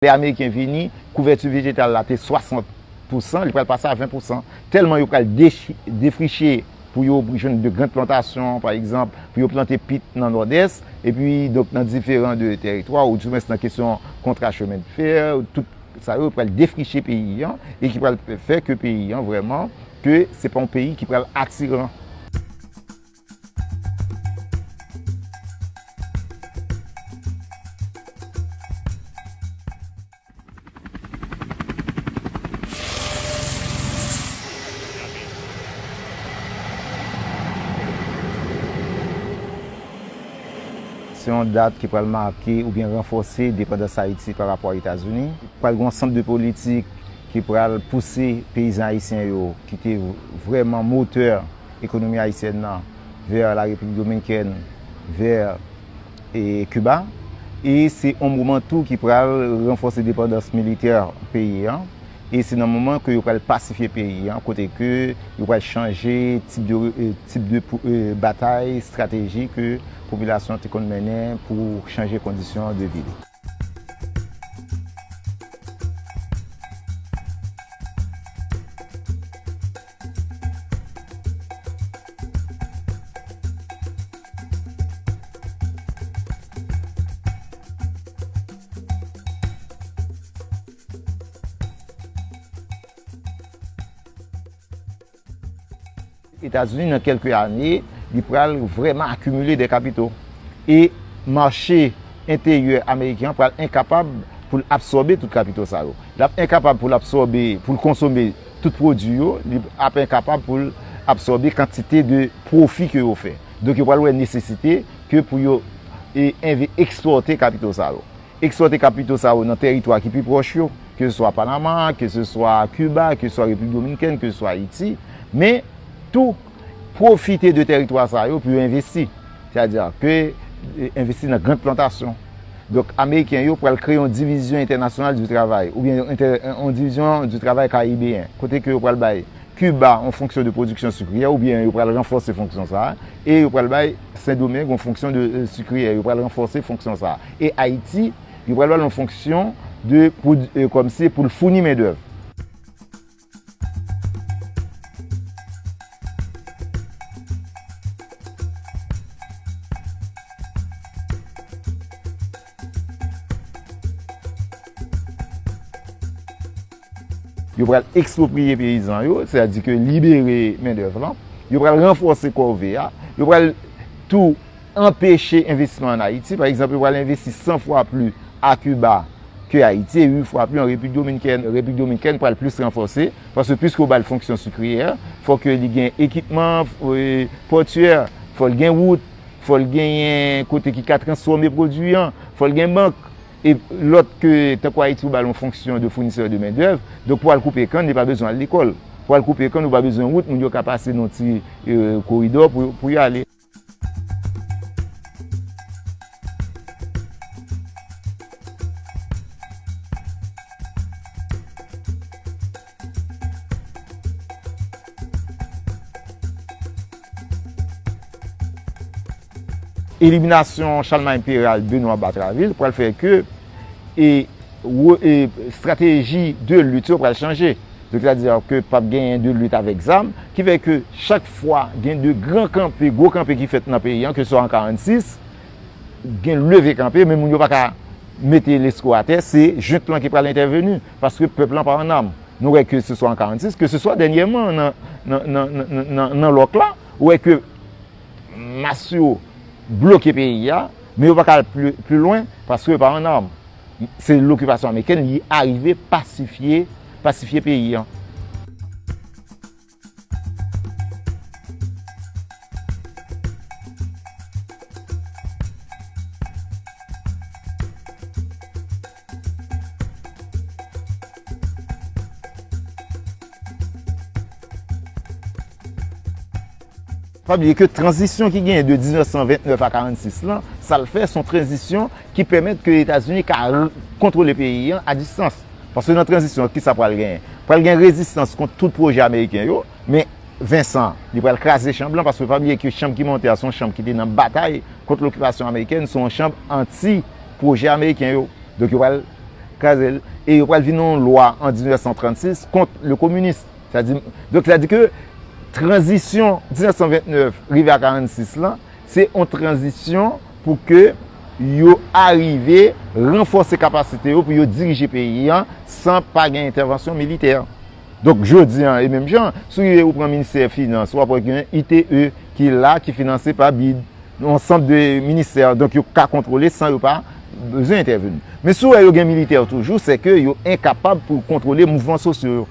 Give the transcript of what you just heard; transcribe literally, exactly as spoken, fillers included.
Lè Ameriken vini, kouvèti vejetal la te swasant pou san, li pral pase a ven pou san. Tèlman yo pral dechi-, defriche pou yo jwenn de grann plantasyon, pa egzanp, pou yo plante pit nan Nòdès, epi donk nan diferan de tèritwa, ou dimwens nan kesyon kontra chemendfè, tout sa yo pral defriche peyi an, e ki pral fè ke peyi an vrèman, ke se pa yon peyi ki pral atiran. Se yon dat ki pral make oubyen ranfòse depandans Ayiti pa rapò a Etazini. Pral gen yon ansanm de politik ki pral pouse peyizan ayisyen yo ki te vrèman motè ekonomi ayisyèn nan vè la Repiblik Dominikèn, vè e Kiba. E se yon moman tou ki pral ranfòse depandans militè peyi an. E se nan moman ke yo pral pasifye peyi an, kote ke yo pral chanje tip de, e, tip de pou, e, batay, estrateji ke popilasyon te konn mennen pou chanje kondisyon de vi li. Etazini, nan kèlke ane, li pral vrèman akimile de kapito. E mache enteryè ameriken an pral enkapab pou l absòbe tout kapito sa yo. L ap enkapab pou l absòbe, pou l konsome tout pwodui yo, li ap enkapab pou l absòbe kantite de pwofi ke yo fè. Donk, yo pral wè nesesite ke pou yo, e, enve-, ekspòte kapito sa yo. Ekspòte kapito sa yo nan tèritwa ki pi pwòch yo, ke se swa Panama, ke se swa Kiba, ke se swa Repiblik Dominikèn, ke se swa Ayiti, men tou pwofite de tèritwa sa yo pou yo envesti, sètadi ke, e, envesti nan grann plantasyon. Donk, Ameriken yo pral kreye yon divizyon entènasyonal di travay, oubyen yon entè-, yon divizyon di travay karibeyen, kote ke yo pral bay Kiba yon fonksyon de pwodiksyon sikriyè, oubyen yo pral ranfòse fonksyon sa a, e yo pral bay Sendomeng yon fonksyon de, e, sikriyè, yo pral ranfòse fonksyon sa a. E Ayiti, yo pral ba l yon fonksyon de, pou, e, kòmsi pou l founi mendèv. Yo pral ekspropriye peyizan yo, sètadi ke libere mendèv lan. Yo pral ranfòse kòve a. Yo pral tou anpeche envestiman ann Ayiti. Pa egzanp, yo pral envesti san fwa pli a Kiba ke Ayiti e uit fwa pli an Repiblik Dominikèn. Repiblik Dominikèn pral plis ranfòse, paske piske yo ba l fonksyon sikriyè, fòk li gen ekipman, e, pòtyè, fò l gen wout, fò l genyen kote ki ka transfòme pwodui an, fò l gen bank. E lòt ke, tankou Ayiti, ou ba l yon fonksyon de founisè de mendèv, donk pou al koupe kann, li pa bezwen al lekòl. Pou al koupe kann, ou pa bezwen wout, moun yo ka pase nan ti, e, koridò pou, pou y ale. Eliminasyon Charlemagne Péral, Benoît Batraville pral fè ke, e, wo-, e, estrateji de lit yo pral chanje. Donk, sètadi ke p ap genyen de lit avèk zam, ki fè ke chak fwa gen de gran kanpe, gwo kanpe ki fèt nan peyi an, ke swa an karannsis, gen leve kanpe, men moun yo pa ka mete lesko atè, se jent lan ki pral entèveni, paske pèp lan pa an nam. Nou wè ke se swa an karannsis, ke se swa dènyèman nan, nan, nan, nan, nan, nan lòk la, ou wè ke mas yo bloke peyi a, men yo pa ka al pli, pli lwen, paske yo pa an nam. Se lokipasyon amerikèn, li arive pasifye, pasifye peyi an. Pa bliye ke tranzisyon ki genyen de diznèf san vennèf a karannsis lan, sa l fè, se yon tranzisyon ki pèmèt ke Etazini ka r-, kontwole peyi an a distans. Paske nan tranzisyon an, kisa pral genyen? Pral gen rezistans kont tout pwojè ameriken yo, men Vincent, li pral kraze chanm lan, paske pa bliye ke chanm ki monte a, se yon chanm ki te nan batay kont lokipasyon amerikèn, se yon chanm anti pwojè ameriken yo. Donk, yo pral kraze l, e yo pral vin yon lwa an diznèf san trannsis kont le kominis. Sa di, donk, sa di ke tranzisyon diznèf san ventnèf rive a karannsis lan, se yon tranzisyon pou ke yo arive ranfòse kapasite yo pou yo dirije peyi an san pa gen entèvansyon militè. Donk, jodi an, e menm jan, si w rive ou pran ministè finans, w ap wè gen I T E ki la, ki finanse pa bid, yon ansanm de ministè, donk yo ka kontwole san yo pa bezwen entèveni. Men si w wè yo gen militè toujou, se ke yo enkapab pou kontwole mouvman sosyo yo.